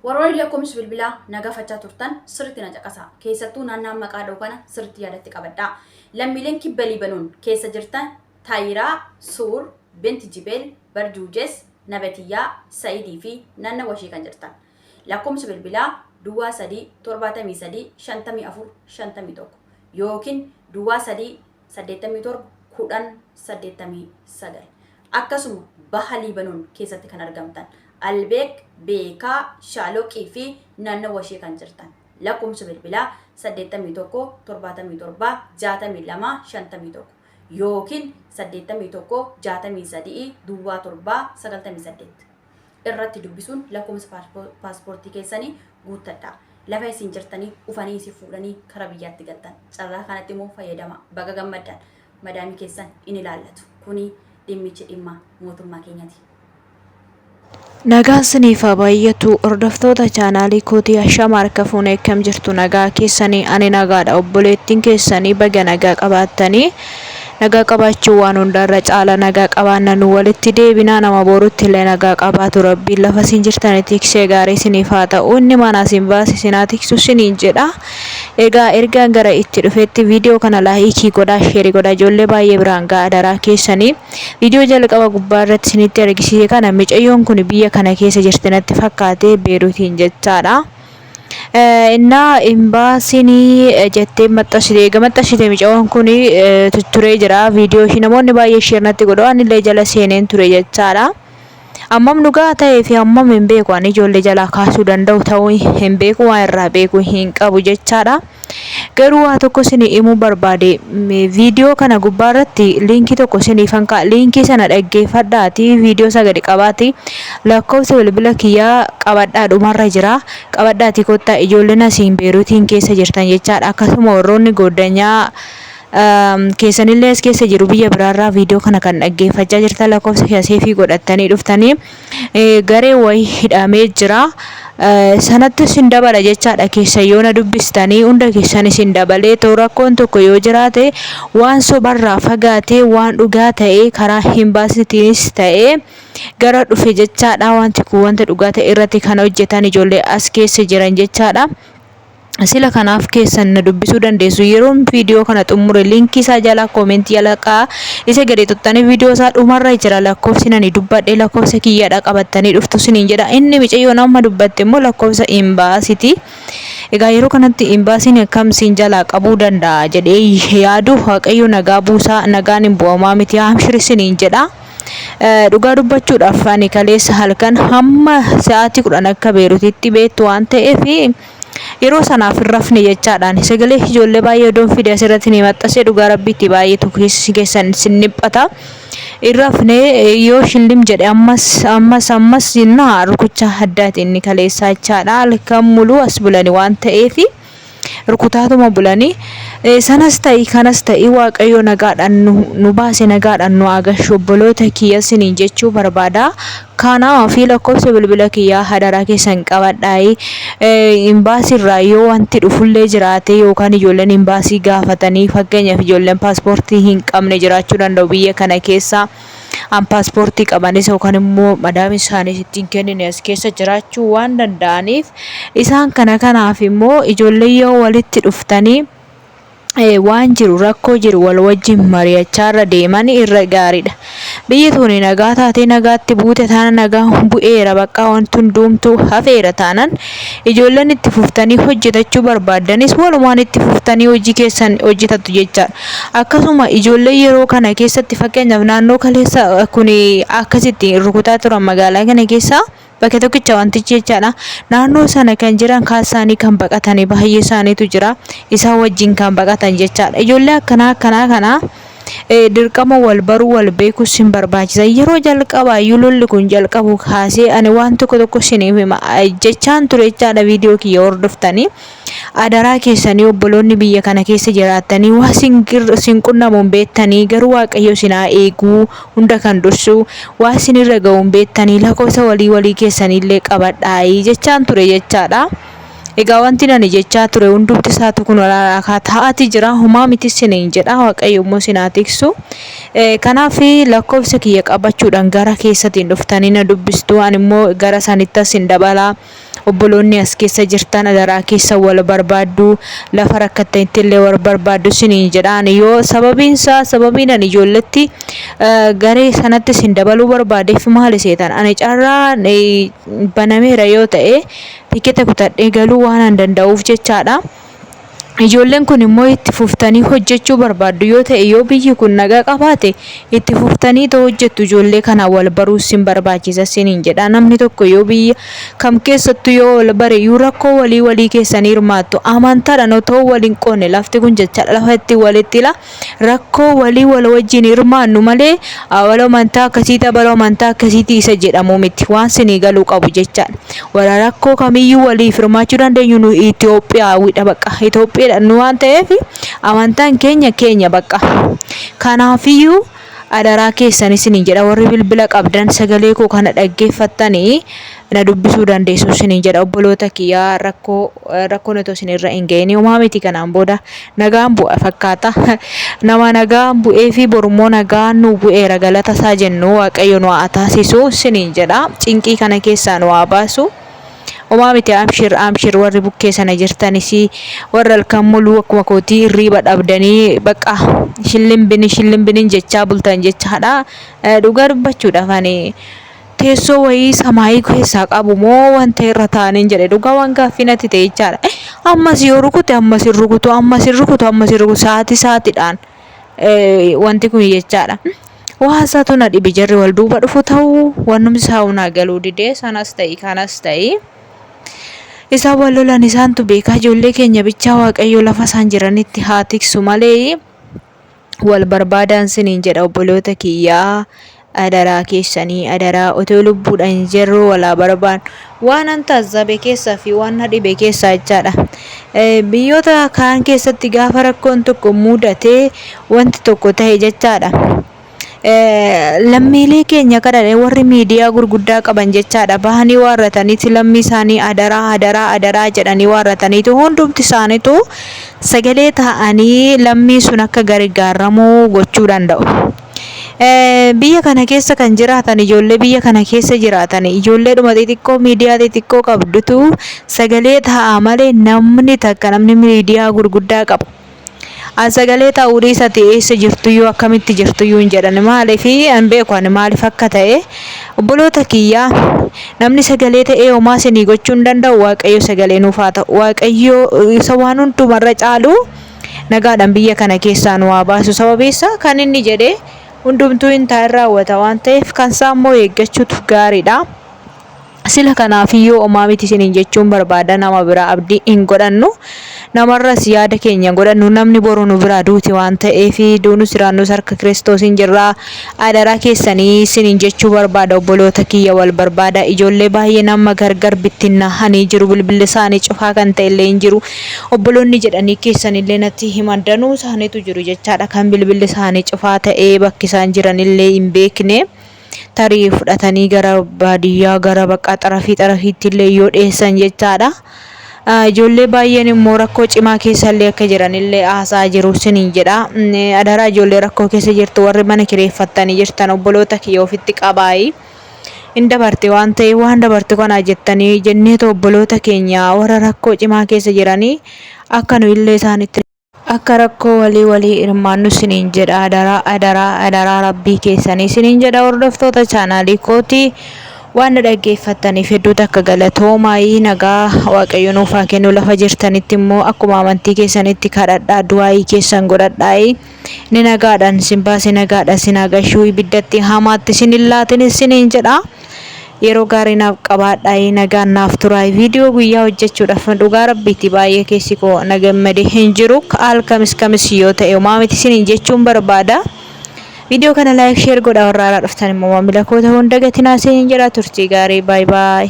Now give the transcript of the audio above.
Warroonni lakkoofsa bilbilaa na gaafachaa turtan sirriitti na caqasaa. Keessattuu naannaa maqaa dha'u kana sirriitti yaadatti qabadhaa. Lammiileen kibba Liibanoon keessa jirtan Taayiraa, Suur, Bint Jibeel, Barjuujes, Nabatiyyaa, Sa'idii fi naannawa ishee kan jirtan. Lakkoofsa bilbilaa Duwwaa 3 73 54 51 yookiin Duwwaa 3 87 10 89. Akkasuma baha Liibanoon keessatti kan argamtan Albeek, Beekaa, Shaaloqii fi naannawa ishee kan jirtan. Lakkoofsa bilbilaa 81 77 62 51 yookiin 81 63 Duwwaa 7 98 irratti dubbisuun lakkoofsa paaspoortii keessanii guuttadhaa. Lafa isin jirtanii ufanii isin fuudhanii kara biyyaatti galtan. Carraa kanatti immoo fayyadama. Baga gammaddan. Madaamii keessan in ilaallatu. Kuni dhimmichi dhimma mootummaa keenyati. Nagaan siniif haa baay'atu hordoftoota chaanaalii kootii ashama harka fuune akkam jirtu nagaa keessanii ani nagaadha obboleettiin keessanii baga nagaa qabaattanii nagaa qabaachuu waan hundarra caala nagaa qabaanna nu walitti deebinaa nama borutti illee nagaa qabaatu rabbiin lafa isin jirtanii tiksee gaarii isiniif haa ta'u inni mana isin baase isin haa tiksu isiniin jedha. Egaa ergaan gara itti dhufetti viidiyoo kana laayikii godhaa sheerii godhaa ijoollee baay'ee biraan ga'a adaraa keessanii. Viidiyoo jalqaba gubbaa irratti isinitti argisiise kana micayyoon kun biyya kana keessa jirti natti fakkaate Beeruutiin jechaadha. Innaa imbaasiin jettee maxxansite eega maxxansite micayyoon kun tutturee jira viidiyoo ishii namoonni baay'ee sheer natti godhu anillee jala seeneen ture jechaadha. Hammam dhugaa ta'ee fi hammam hin beeku ani ijoollee jalaa kaasuu danda'u ta'uu hin beeku waan irraa beeku hin qabu jechaadha. Garuu waa tokko isin himuu barbaade viidiyoo kana gubbaa irratti liinkii tokko isiniifan kaa'a liinkii sana dhaggeeffadhaati viidiyoo isaa gadi qabaati lakkoofsa bilbila kiyyaa qabadhaa dhumarra jira qabadhaati kottaa ijoolleen asiin Beeruutiin keessa jirtan jechaadha akkasuma warroonni gooddanyaa keessanillee as keessa jiru biyya biraarraa viidiyoo kana kan dhaggeeffachaa jirtan lakkoofsa kiyya seefii godhattanii dhuftanii garee wayii hidhamee jira. Sanatti isin dabala jechaadha keessa yoo na dubbistanii hunda keessan isin dabalee too rakkoon tokko yoo jiraate waan sobarraa fagaatee waan dhugaa ta'ee karaa hin baasnitiinis ta'ee gara dhufe jechaadha wanti kun wanta dhugaa ta'e irratti kan hojjetan ijoollee as keessa jiran jechaadha. Sila kanaaf keessan na dubbisuu dandeessu. Yeroon viidiyoo kana xumure liinkii isaa jala koomentii jala ka'a. Isa gadi tuqxanii viidiyoo isaa dhumarra jira lakkoofsi nani dubbadhe lakkoofsa kiyyaadha qabattanii dhuftu siniin jedha. Inni micayyoon amma dubbatte immoo lakkoofsa imbaasiti. Egaa yeroo kanatti imbaasiin akkam siin jalaa qabuu danda'a jedhee yaadu Waaqayyo nagaa buusaa nagaan hin bu'amaa miti amshiri siniin jedha. Dhugaa dubbachuudhaaf ani kaleessa halkan hamma sa'aatii 10 akka Beerutitti beektu waan ta'eef yeroo sanaaf hin rafne jechaadhaan sagalee ijoollee baay'ee odoon fide asirratti ni maxxasee dhugaa rabbiitti baay'ee tokko keessi keessan sin dhiphata. Hin rafne yoo shillim jedhe ammas ammas ammas naa rukucha addaati inni kaleessaa jechaadha halkan muluu as bulani waan ta'eef. rukutaatuma bulani. Sanas ta'i kanas ta'i Waaqayyo nagaadhaan nu baase nagaadhaan nu haa gashu obboloota kiyya siniin jechuu barbaada. Kanaaf lakkoofsa bilbila kiyyaa hadaraa keessan qabadhaayi. Imbaasii irraa yoo wanti dhufullee jiraate yookaan ijoolleen imbaasii gaafatanii fakkeenyaaf ijoolleen paaspoortii hin qabne jiraachuu danda'u biyya kana keessa. An paaspoortii qabanis yookaan immoo madaamii isaaniis ittiin kennine as keessa jiraachuu waan danda'aniif isaan kana kanaaf immoo ijoollee yoo walitti dhuftanii waan jiru rakkoo jiru wal wajjin mari'achaa irra deeman irra gaariidha. Biyyi tuni nagaa taatee nagaatti buute taana nagaan bu'eera baqqaa wanti hundumtuu hafeera taanan ijoolleen itti fuftanii hojjetachuu barbaaddanis walumaan itti fuftanii hojii keessan hojjetattu jechaadha. Akkasuma ijoollee yeroo kana keessatti fakkeenyaaf naannoo kaleessa kun akkasitti rukutaa turan magaalaa kana keessa bakka tokkicha wantichi jechaadha. Naannoo sana kan jiran kaan isaanii kan baqatanii baay'ee isaaniitu jira. Isaan wajjin kan baqatan jechaadha. Ijoollee akkanaa akkanaa kana dirqama wal baruu wal beekuus sin barbaachisa. Yeroo jalqabaa iyyuu lolli kun jalqabu kaasee ani waan tokko tokko isiniif hima jechaan ture jechaadha viidiyoo kiyya hordoftanii. Adaraa keessanii obboloonni biyya kana keessa jiraattanii waa sin qunnamu hin beektanii garuu Waaqayyo isin haa eeguu hunda kan dursu waa isinirra ga'u hin beektanii lakkoofsa walii walii keessaniillee qabadhaayii jechaan ture jechaadha. Egaa wanti ani jechaa ture hundumti isaatu kun walaakaa ta'aati jira homaa miti isiniin jedha Waaqayyo immoo isin haa tiksu. Kanaaf lakkoofsa kiyya qabachuudhaan gara keessatiin dhuftanii na dubbistu ani immoo gara sanittas hin dabalaa. Obboloonni as keessa jirtan adaraa keessa wal barbaaddu, lafa rakkattanitti illee wal barbaaddu isiniin jedha. Ani yoo sababiin isaa sababiin ani ijoolletti garee sanatti isin dabaluu barbaadeef maali seetan? Ani carraa banameera yoo ta'e tiketa kutadhee galuu waan an danda'uuf jechaadha. Ijoolleen kun immoo itti fuftanii hojjechuu barbaaddu yoo ta'e, yoo biyyi kun nagaa qabaate itti fuftanii too hojjettu, ijoollee kanaan wal baruu sin barbaachisa siniin jedha. Namni tokko yoo biyya kam keessattuu yoo wal bare iyyuu rakkoo walii walii keessanii hirmaattu. Amantaadhaan otoo wal hin qoodne lafti kun jechaadha lafa itti walitti ila rakkoo walii wal wajjin hirmaannu malee abaloo amantaa akkasiiti abaloo amantaa akkasiiti isa jedhamu miti, waan sinii galuu qabu jechaadha. Wala rakkoo kamiyyuu waliif hirmaachuu dandeenyu nu Itoophiyaawidha bakka. Itoophiyaadha nu waan ta'eef amantaan keenya keenya bakka. Kanaafiyyuu adaraa keessan isiniin jedha, warri bilbila qabdan sagalee koo kana dhaggeeffattanii na dubbisuu dandeessu isiniin jedha. Obboloota kiyyaa, rakkoo rakkoon otoo isin irra hin ga'in homaa miti, kanaan booda nagaan bu'a fakkaata. Nama nagaan bu'ee fi borummoo nagaan nu bu'eera galata isaa jennu Waaqayyo nu haa taasisu isiniin jedha. Cinqii kana keessaa nu haa baasu. Homaa miti, amshir amshir, warri bukkee sana jirtanis, warra halkan muluu akkuma kootii hirriiba dhabdanii bakka shillimbini shillimbinin jechaa bultan jechaadha. Dhugaa dubbachuudhaaf ani teessoo wayii samaayii keessaa qabu moo wanta irra taa'aniin jedhe, dhugaa waan gaaffii natti ta'e jechaadha. Ammas yoo rukute ammas hin rukutu, ammas hin rukutu, ammas hin rukutu, sa'aatii sa'aatiidhaan wanti kun jechaadha. Waan isaatu na dhibe, jarri wal duuba dhufu ta'uu wannumti isaa naa galuu didee, sanas ta'i kanas ta'i. Isaan wal lolan isaantu beekaa, ijoollee keenya bichaa Waaqayyo lafa isaan jiranitti haa tiksu malee wal barbaadaan siniin jedha obboloota kiyyaa, adaraa keessanii, adaraa otoo lubbuudhaan jirru walaa barbaannu. Waan an taazzabe keessaa fi waan na dhibe keessaa jechaadha. Biyyoota kaan keessatti gaafa rakkoon tokko mudatee wanti tokko ta'e jechaadha. Lammiilee keenya kana warri miidiyaa gurguddaa qaban jechaadha bahanii waarrataniiti lammii isaanii adaraa adaraa adaraa jedhanii waarrataniitu hundumti isaaniitu sagalee ta'anii lammii sun akka gargaaramuu gochuu danda'u. Biyya kana keessa kan jiraatan, ijoollee biyya kana keessa jiraatan, ijoolleedhuma xixiqqoo miidiyaa xixiqqoo qabdutu sagalee ta'a malee namni takka namni miidiyaa gurguddaa qabu. An sagalee ta'uu dhiisati eessa jirtuyyuu akkamitti jirtuyyuu hin jedhan, maaliif an beeku ani maaliif akka ta'e. Obboloota kiyyaa, namni sagalee ta'ee homaa isinii gochuu hin danda'u. Waaqayyo sagalee nuuf haa ta'u. Waaqayyo isa waan hundumarra caalu nagaadhaan biyya kana keessaa nu haa baasu. Sababeessa kan inni jedhee hundumtuu hin taa'in raawwata waan ta'eef kan isaa immoo eeggachuutu gaariidha. Sila kanaafiyyuu homaa miti isiniin jechuun barbaada, nama biraa abdii hin godhannu. Namarras yaada keenya godhannu, namni boru nu biraa duuti waan ta'eef duunus jiraannus harka Kiristoosiin jirra. Adaraa keessanii isiniin jechuu barbaada, obboloota kiyya, wal barbaada. Ijoollee baay'een amma gargar bittinnaa'anii jiru, bilbilli isaanii cufaa kan ta'e illee hin jiru. Obboloonni jedhanii keessanillee natti himan danuu isaaniitu jiru jechaadha, kan bilbilli isaanii cufaa ta'ee bakki isaan jiranillee hin beekne. Tarii fudhatanii gara baadiyyaa gara bakka xarafii xarafiitti illee yoo dhiyeessan jechaadha. Ijoollee baay'een immoo rakkoo cimaa keessa illee akka jiran illee haasaa jiru isiniin jedha. Adaraa ijoollee rakkoo keessa jirtu, warri mana kireeffattanii jirtan, obboloota kiyya ofitti qabaayi. Hin dabarte waan ta'eef waan dabarte kana jettanii jenneetu obboloota keenya warra rakkoo cimaa keessa jiranii akka nu illee isaanitti akka rakkoo walii walii hirmaannu isiniin jedha, adaraa adaraa adaraa rabbii keessanii isiniin jedha. Hordoftoota chaanaalii kootii, waan na dhaggeeffattaniif hedduu takka galatoomaayii, nagaa Waaqayyo nuuf haa kennu. Lafa jirtanitti immoo akkuma amantii keessanitti kadhadhaa, du'aayii keessan godhadhaayii, inni nagaadhaan isin baase nagaadhaan isin haa gashuu, ibiddatti hamaatti isin hin laatin isiniin jedha. Yeroo gaarii naaf qabaadhaa, nagaan naaf turaa. Viidiyoo guyyaa hojjechuudhaaf dhugaa rabbiitti baay'ee keessi koo na gammade hin jiru. Halkamis kamis yoo ta'e homaa miti isiniin jechuun barbaada. Viidiyoo kana like, share godha, warra haaraa dhuftan immoo maamila koo ta'uu hin dagatinaa isiniin jedha. Turtii gaarii, baay baay.